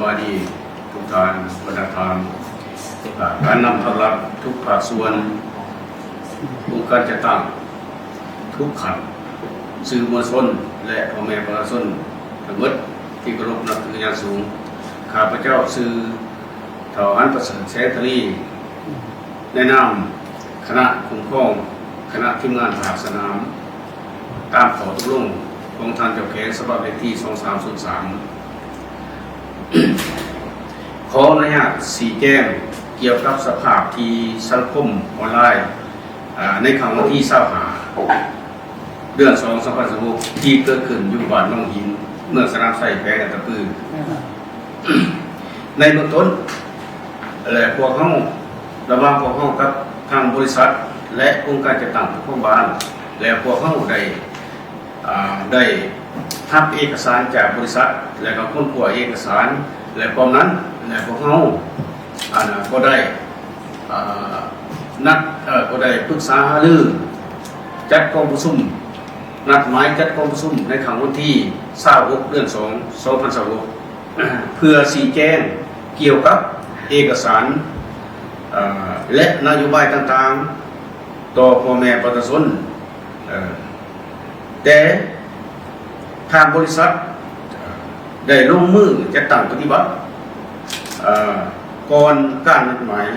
ສະບາຍດີທຸກທ່ານ, ບັນດາທ່ານ ການນຳພັກລັດທຸກພາກສ່ວນ, ອົງການຈັດຕັ້ງທຸກຂັ້ນ, ສື່ມວນຊົນ ແລະ ພໍ່ແມ່ປະຊາຊົນທັງໝົດທີ່ເຄົາລົບນັບຖືຢ່າງສູງ. ຂ້າພະເຈົ້າຊື່ ທ້າວ ອັນປະເສີດ ແສງທະວີ ໃນນາມຄະນະຄຸ້ມຄອງ ຄະນະທີມງານພາກສະໜາມ ຕາມຂໍ້ຕົກລົງຂອງທ່ານເຈົ້າແຂວງ ສະບັບເລກທີສອງສາມສູນສາມ ຂໍອະນຸຍາດຊີ້ແຈງກ່ຽວກັບສະພາບທີ່ສັງຄົມອອນລາຍ ອາ ໃນຄ່ຳວັນທີຊາວຫ້າ ເດືອນສອງ ສອງພັນຊາວຫົກ ທີ່ເກີດຂຶ້ນຢູ່ບ້ານໜອງຫີນ ເມືອງສະໜາມໄຊ ແຂວງອັດຕະປື. ໃນເບື້ອງຕົ້ນ ແລະ ພວກເຮົາ ລະຫວ່າງພວກເຮົາກັບທາງບໍລິສັດ ແລະ ອົງການຈັດຕັ້ງປົກຄອງບ້ານ ແລະ ພວກເຮົາໄດ້ ອາ ໄດ້ຮັບເອກະສານຈາກບໍລິສັດ ແລະ ກໍຄົ້ນຄວ້າເອກະສານ ແລະ ພ້ອມນັ້ນ ແລະ ພວກເຮົາ ອັນ ກໍໄດ້ ອາ ນັດ ເອີ ກໍໄດ້ປຶກສາຫາລື ຈັດກອງປະຊຸມ ນັດໝາຍຈັດກອງປະຊຸມໃນຄ່ຳວັນທີຊາວຫົກ ເດືອນສອງ ສອງພັນຊາວຫົກ ເພື່ອຊີ້ແຈງກ່ຽວກັບເອກະສານ ເອີ ແລະ ນະໂຍບາຍຕ່າງໆ ຕໍ່ພໍ່ແມ່ປະຊາຊົນ ເອີ ແຕ່ທາງບໍລິສັດ ເອີ ໄດ້ລົງມືຈັດຕັ້ງປະຕິບັດ ເອີ ກ່ອນການນັດໝາຍ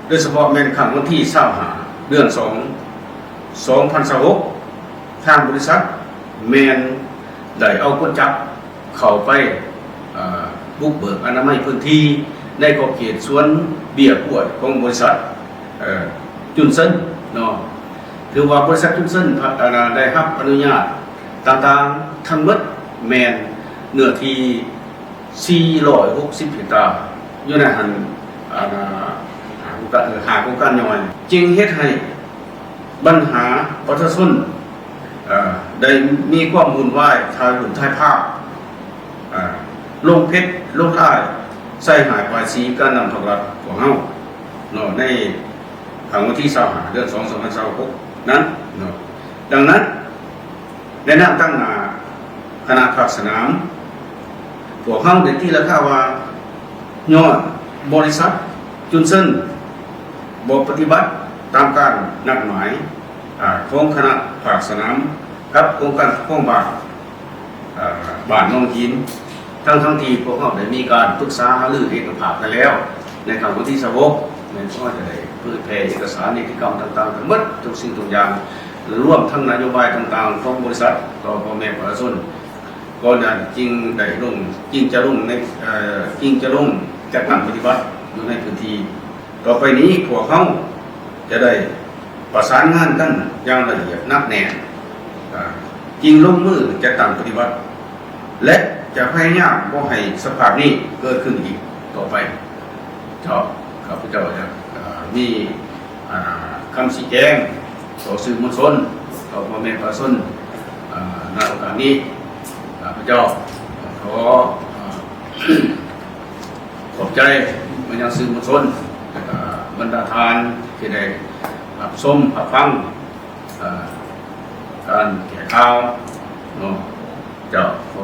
ໂດຍສະເພາະແມ່ນຄ່ຳວັນທີຊາວຫ້າ ເດືອນສອງ ສອງພັນຊາວຫົກ ທາງບໍລິສັດແມ່ນໄດ້ເອົາກົນຈັກເຂົ້າໄປ ເອີ ບຸກເບີກອະນາໄມພື້ນທີ່ໃນຂອບເຂດສວນເບ້ຍກ້ວຍຂອງບໍລິສັດ ເອີ ຈຸນເຊິນເນາະ. ຖືວ່າບໍລິສັດຈຸນເຊິນ ອາ ໄດ້ຮັບອະນຸຍາດຕ່າງໆ ທັງໝົດແມ່ນເນື້ອທີ່ ສີ່ຮ້ອຍຫົກສິບເຮັກຕາ ຢູ່ໃນຫັ້ນ ອາ ຫ້າໂຄງການ ເອີ ຫ້າໂຄງການຍ່ອຍ ຈຶ່ງເຮັດໃຫ້ບັນຫາປະຊາຊົນ ເອີ ໄດ້ມີຄວາມວຸ່ນວາຍ ຖ່າຍຮູບຖ່າຍພາບ ເອີ ລົງເພັດລົງລາຍ ໃສ່ຮ້າຍປ້າຍສີການນຳພັກລັດຂອງເຮົາເນາະ ໃນຄ່ຳວັນທີຊາວຫ້າ ເດືອນສອງ ສອງພັນຊາວຫົກນັ້ນເນາະ. ດັ່ງນັ້ນ ໃນນາມຕາງໜ້າຄະນະພາກສະໜາມ ພວກເຮົາໄດ້ຕີລາຄາວ່າ ຍ້ອນບໍລິສັດຈຸນເຊິນບໍ່ປະຕິບັດຕາມການນັດໝາຍ ອາ ຂອງຄະນະພາກສະໜາມ ກັບອົງການປົກຄອງບ້ານ ອາ ບ້ານໜອງຫີນ ທັງໆທີ່ພວກເຮົາໄດ້ມີການປຶກສາຫາລືເອກະພາບກັນແລ້ວ ໃນຄ່ຳວັນທີຊາວຫົກ ແມ່ນພວກເຮົາຈະໄດ້ເຜີຍແຜ່ເອກະສານນິຕິກຳຕ່າງໆ ທັງໝົດທຸກສິ່ງທຸກຢ່າງ ລວມທັງນະໂຍບາຍຕ່າງໆຂອງບໍລິສັດຕໍ່ພໍ່ແມ່ປະຊາຊົນ. ກ່ອນໜ້າຈຶ່ງໄດ້ລົງ ຈຶ່ງຈະລົງໃນ ເອີ ຈຶ່ງຈະລົງຈັດຕັ້ງປະຕິບັດຢູ່ໃນພື້ນທີ່. ຕໍ່ໄປນີ້ພວກເຮົາຈະໄດ້ປະສານງານກັນຢ່າງລະອຽດໜັກແໜ້ນ ອາ ຈຶ່ງລົງມືຈັດຕັ້ງປະຕິບັດ ແລະ ຈະພະຍາຍາມບໍ່ໃຫ້ສະພາບນີ້ເກີດຂຶ້ນອີກຕໍ່ໄປ. ເຈົ້າ ຂ້າພະເຈົ້າຈະ ອາ ມີ ອາ ຄຳຊີ້ແຈງຕໍ່ສື່ມວນຊົນ ຕໍ່ພໍ່ແມ່ປະຊາຊົນ ອາ ໃນໂອກາດນີ້. ຂ້າພະເຈົ້າຂໍ ອາ ຂອບໃຈມາຍັງສື່ມວນຊົນ ແລະ ກໍບັນດາທ່ານທີ່ໄດ້ຮັບຊົມຮັບຟັງ ອາ ການແກ້ຂ່າວເນາະ. ເຈົ້າ ຂໍ